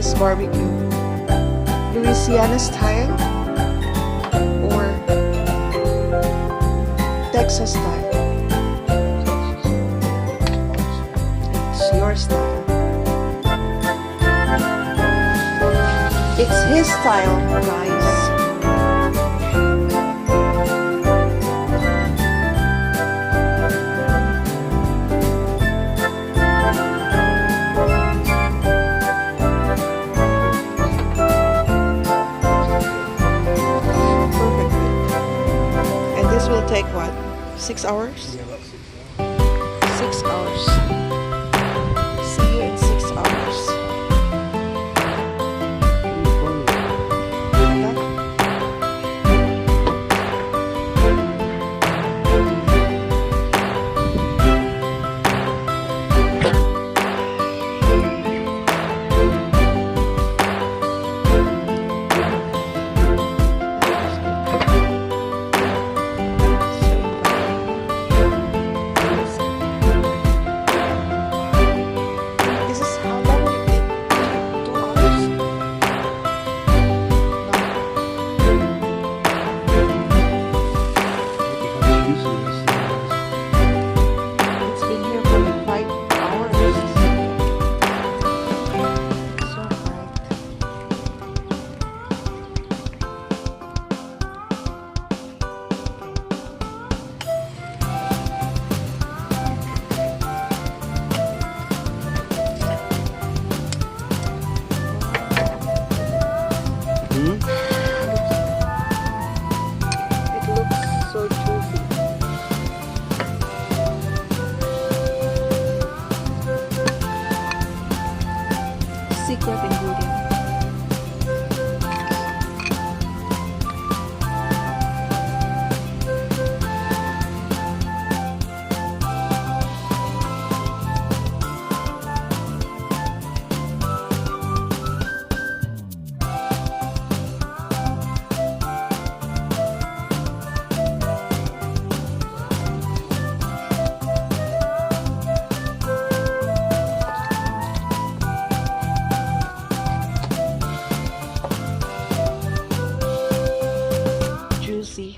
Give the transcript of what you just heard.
This barbecue? Louisiana style or Texas style? It's your style. It's his style, guys. Perfectly. And this will take what? 6 hours? Yeah, about 6 hours. 6 hours. See you in 6 hours. Ito? So inviting. This is how long will it take? 2 hours? No. Look at how juicy this thing is. It's been here for like 5 hours. So bright. It looks so juicy. Secret ingredient. Juicy.